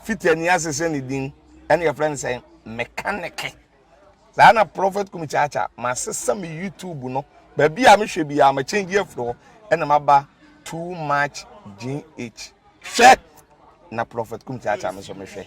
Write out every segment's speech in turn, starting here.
Fitani asesa ne din ɛna yɛfrɛ no sɛ mekaneke. Saa na Prophet Kumi Kyaakyaa masesa me YouTube no baabi a mehwɛ biara ma change afiri hɔ ɛna maba too much GH. Hwɛ na Prophet Kumi Kyaakyaa me nso mehwɛ.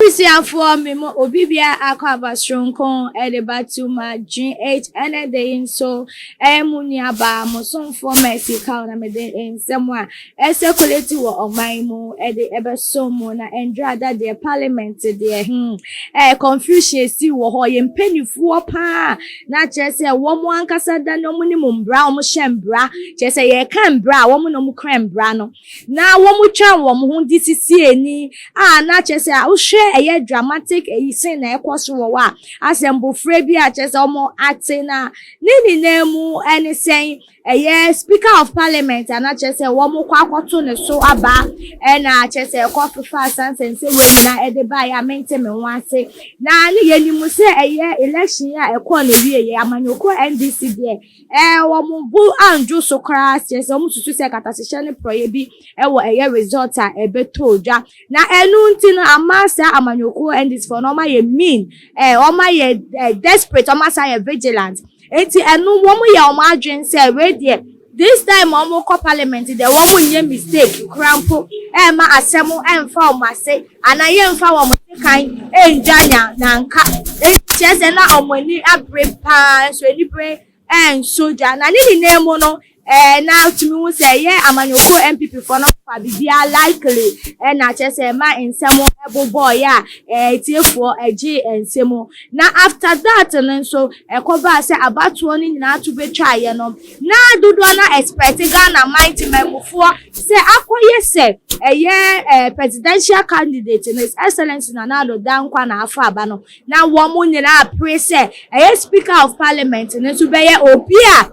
Abusuafoɔ me mo obi biara akɔ aba soronko de ba to ma GH ɛnɛ da yi nso ɛyɛ mo nua baa mo somfoɔ Mercy Kaw na mede nsɛm a ɛsɛkulati wɔ ɔman mu de ɛbɛso mo na ɛndra da deɛ parliament deɛ hmm ɛɛ confusion esi wɔ hɔ yɛn mpanimfoɔ paa na kyerɛ sɛ wɔn ankasa da na wɔn nim mbra wɔn hyɛ mbra kyerɛ sɛ yɛka mbra a wɔn na wɔn kura mbra no na wɔtwa wɔn ho de sisi ani a na kyerɛ sɛ wohwɛ ɛyɛ dramatic ɛyi sen na ɛkɔ so wɔ hɔ a asɛ mbofra bi a kyerɛ sɛ wɔn ate na ne nyinaa mu ɛne sɛn ɛyɛ speaker of parliament a na kyerɛ sɛ wɔn kɔ akɔto ne so aba ɛna kyerɛ sɛ ɛkɔ fefa asansɛnsɛ wɔ nyinaa ɛde ba yɛ a mente me ho ase na ne yɛ nim sɛ ɛyɛ election a ɛkɔɔ na wie yɛ amanyɔkuo NDC deɛ Ɛɛ, wɔn bo andwo so koraa, kyerɛ sɛ wɔsusu sɛ katahyehyɛ ne porɔeɛ bi wɔ ɛyɛ result a ɛbɛtɔɔ dwa. Na ɛno nti no, ama saa amanyɔkuo NDC foɔ no wɔayɛ mean, ɛɛ, wɔayɛ ɛɛ desperate, wɔasan ayɛ vigilant. Enti ɛno wɔyɛ wɔn adwene sɛ wei deɛ, this time a wɔrekɔ parliament deɛ wɔnyɛ mistake koraa mpo ɛmma asɛm ɛmfa wɔn ase anaa yɛmfa wɔn sekan ɛngya nya nanka. Enti kyerɛ sɛ na wɔn ani abere paa nso anibere ɛnso gya. Na ne nyinaa mu no, ɛɛ na tumi hu sɛ ɛyɛ amanyɔkuo NPP foɔ no fa biribiara likely ɛna kyerɛ sɛ ɛma nsɛm ɛbobɔɔyɛ a ɛɛ tiefoɔ ɛgye nsɛm. Na after that no nso ɛkɔbaa sɛ abatoɔ no nyinaa to bɛtwaeɛ no, na dodoɔ no expect Ghana man temanmufoɔ sɛ akɔyɛ sɛ ɛyɛ ɛɛ presidential candidate no His Excellency Nana Addo Dankwa na afa aba no. Na wɔn nyinaa pere sɛ ɛyɛ Speaker of Parliament no nso bɛyɛ obi a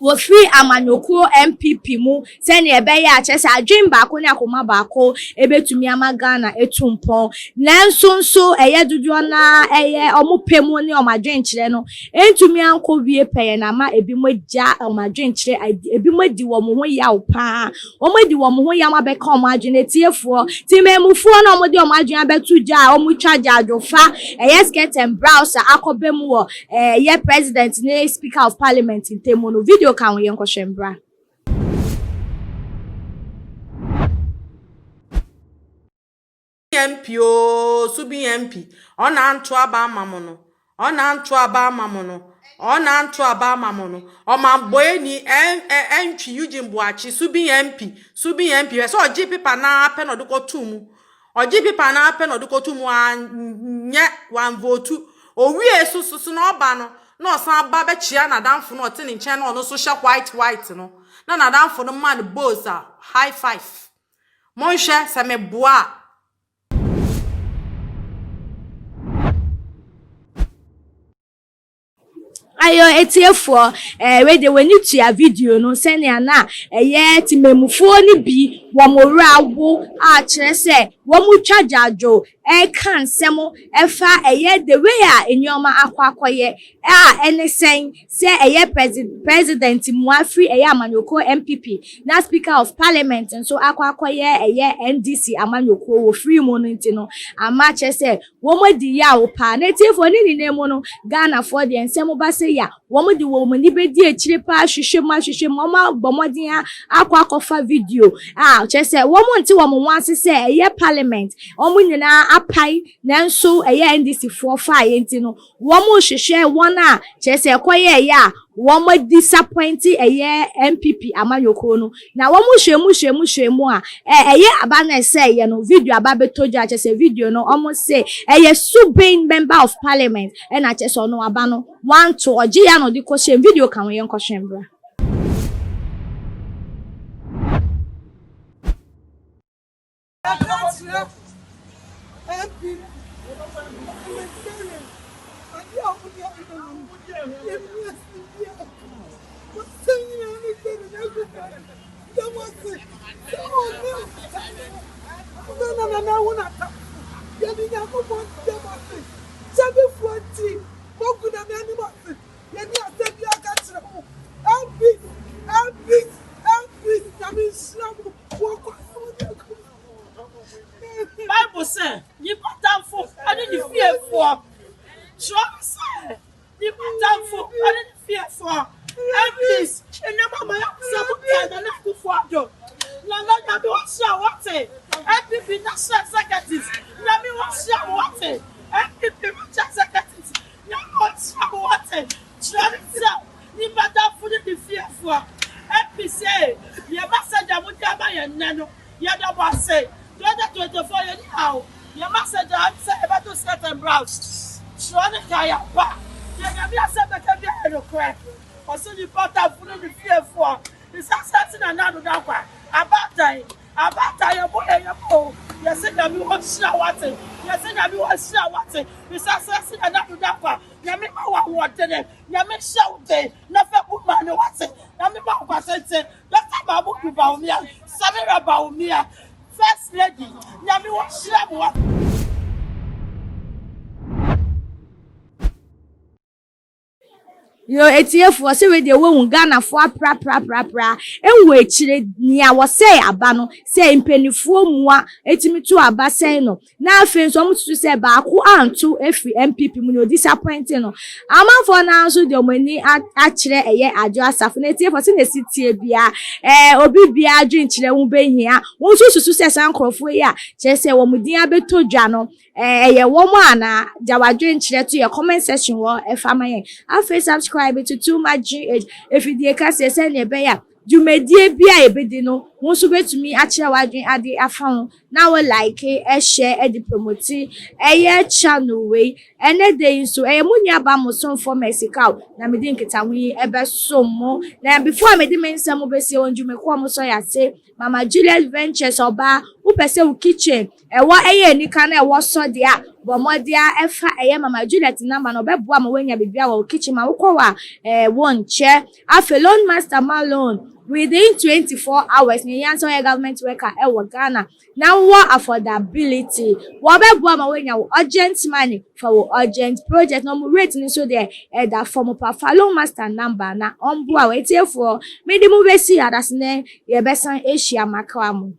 wɔfiri amanyɔkuo NPP mu sɛnea ɛbɛyɛ a kyerɛ sɛ adwene baako ne akoma baako ɛbɛtumi ama Ghana atu mpɔn. Nanso nso ɛyɛ dodoɔ no ara ɛyɛ wɔn pɛ mu ne wɔn adwenkyerɛ no ntumi ankɔ wie pɛyɛ na ama ebinom agya wɔn adwenkyerɛ, ebinom adi wɔn ho yaw paa. Wɔadi wɔn ho yam abɛka wɔn adwene, atiefoɔ, temanmufoɔ no a wɔde wɔn adwene abɛto dwa a wɔtwa gyaadwofa, ɛyɛ skirt and blouse a akɔba mu wɔ ɛyɛ President ne Speaker of Parliament ntam no. Video ka ho, yɛnkɔhwɛ mbra. MP oo, so bi MP, ɔna anto aba ama mo no, ɔna anto aba ama mo no, ɔna anto aba ama mo no, ɔmanbɔeni ɛntwi Eugene Boakye, so bi MP, so bi MP, hwɛ sɛ ɔgye pepa naa pɛ na ɔde kɔto mu, ɔgye pepa naa pɛ na ɔde kɔto mu, anyɛ, wanvotu, owie so so so na ɔba no, na ɔsan ba bɛkyia n'adamfo no ɔte ne nkyɛn na ɔno nso hyɛ white white no, na n'adamfo no ma no bose a high five. Monhwɛ, sɛ meboa a. Ayo atiefoɔ, eh, wei deɛ w'ani tua video no sɛnea na ɛyɛ temamufoɔ no bi wɔn werɛ awo a kyerɛ sɛ wɔn twa gyaadwo ɛreka nsɛm ɛfa ɛyɛ the way a nneɛma akɔ akɔyɛ a ɛne sɛn sɛ ɛyɛ president mua firi ɛyɛ amanyɔkuo NPP na speaker of parliament nso akɔ akɔyɛ ɛyɛ NDC amanyɔkuo wɔ firi mu no nti no ama kyerɛ sɛ wɔn adi yaw paa. Na etiefoɔ ne nyinaa mu no, Ghanafoɔ deɛ nsɛm ba sɛ ya wɔn de wɔn ani bɛdi akyire paa hwehwɛ mu ahwehwɛ mu, wɔn abɔ mmɔden akɔ akɔfa video a kyerɛ sɛ wɔn nte wɔn ho ase sɛ ɛyɛ parliament wɔn nyinaa apae nanso ɛyɛ NDC foɔ faeɛ nti no wɔn rehwehwɛ wɔn a kyerɛ sɛ ɛkɔyɛ ɛyɛ a wɔn disappoint ɛyɛ NPP amanyɔkuo no. Na wɔn hwɛ mu hwɛ mu hwɛ mu a ɛyɛ aba na ɛsɛ ɛyɛ no video aba bɛtɔ dwa kyerɛ sɛ video no wɔn se ɛyɛ Subin member of parliament ɛna kyerɛ sɛ ɔno aba no wanto ɔgye ya na ɔde kɔhyɛ video ka ho, yɛn kɔhwɛ mbra. Ɛka kyerɛ MP parliamentarian adeɛ a wɔde ama no yɛnni ase bia wɔsɛ nyinaa ne sɛ ne Nyankopɔn da mo ase sɛ ɔne ɔne na nana wo nata yɛde Nyankopɔn da mo ase kyɛdefoɔ nti moagu. Kyerɛ me sɛ ne m'atamfo ne ne fiefoɔ MPs nneɛma ma yɛahu sɛ mo taa Nana Akufo Addo. Nana Nyame ɔnhyira wo wate. NPP National Executives Nyame ɔnhyira mo wate. NPP Regional Executives Nyame ɔnhyira mo wate. Kyerɛ me sɛ ne m'atamfo ne ne fiefoɔ MPs ee yɛn message a mode ama yɛn nnɛ no Yɛda mo ase. 2024 yɛni haw. Yɛn message ara ne sɛ yɛbɛto skirt and blouse. Kyerɛ ne kae ampa. Deɛ Nyame asɛm bɛka biara yɛ nokorɛ. Ɔse nipa tamfo ne ne fiefoɔ. Nsase ase na Nana Addo Dankwa. Abaatan. Abaatan yɛbɔ yɛn yam oo. Yɛse Nyame ɔnhyira wo wate. Yɛse Nyame ɔnhyira wo wate. Nsase ase na Nana Addo Dankwa. Nyame ma wo ahoɔdene. Nyame nhyɛ wo den na fa bu man no wate. Nyame ma wo kwasenten. Doctor Mahamudu Bawumia, Samira Bawumia, First Lady, Nyame wɔnhyira mo. Yo etiefoɔ sɛ wei deɛ wohu Ghanafoɔ aprapraprapra ɛwɔ akyire nea wɔsɛe aba no sɛ mpanimfoɔ mua ɛtumi to aba sɛe no Na afei nso wɔn susu sɛ baako anto afiri NPP mu na odisapɔinte no. Amanfoɔ no ara nso de wɔn ani akyerɛ ɛyɛ Adwo Asafo na atiefoɔ sɛnea ɛsi teɛ biara ɛɛ obi biara adwenkyerɛ ho bɛhia. Wɔn nso susu sɛ saa nkorɔfoɔ yi a kyerɛ sɛ wɔn din abɛtɔ dwa no ɛɛ ɛyɛ wɔn anaa? Gya w'adwenkyerɛ to yɛ comment section hɔ ɛfa ma yɛn. Afei subscribe to Too Much GH afidie kaseɛ sɛnea ɛbɛyɛ a dwumadie bi a yɛbɛdi no wo nso bɛtumi akyerɛ w'adwene ade afa ho na wo like share de promote ɛyɛ channel wei. Ɛnɛ da yi nso ɛyɛ mo nua ba mo somfoɔ Mercy Kaw na mede nkitaho yi ɛbɛsom mo. Na before a mede me nsɛm bɛsie wɔn dwumakuo a wɔsɔ yɛ ase Mama Juliet Ventures ɔbaa wopɛ sɛ wo kitchen ɛwɔ ɛyɛ anika na ɛwɔ sɔ deɛ a bɔ mmɔden ara ɛfa ɛyɛ Mama Juliet number no ɔbɛboa ma woanya biribiara wɔ wo kitchen ma wokɔ hɔ a ɛɛ wonkyɛ. Afei loan master ma loan within 24 hours nea ehia ne sɛ woyɛ government worker ɛwɔ Ghana na wowɔ affordability. Wɔbɛboa ma woanya wo urgent money for wo urgent project na wɔn rate no nso deɛ ɛda fam pa. Fa loan master number na ɔmboa wo. Atiefoɔ mede mo bɛsi ha dasene yɛbɛsan ahyia makra mo.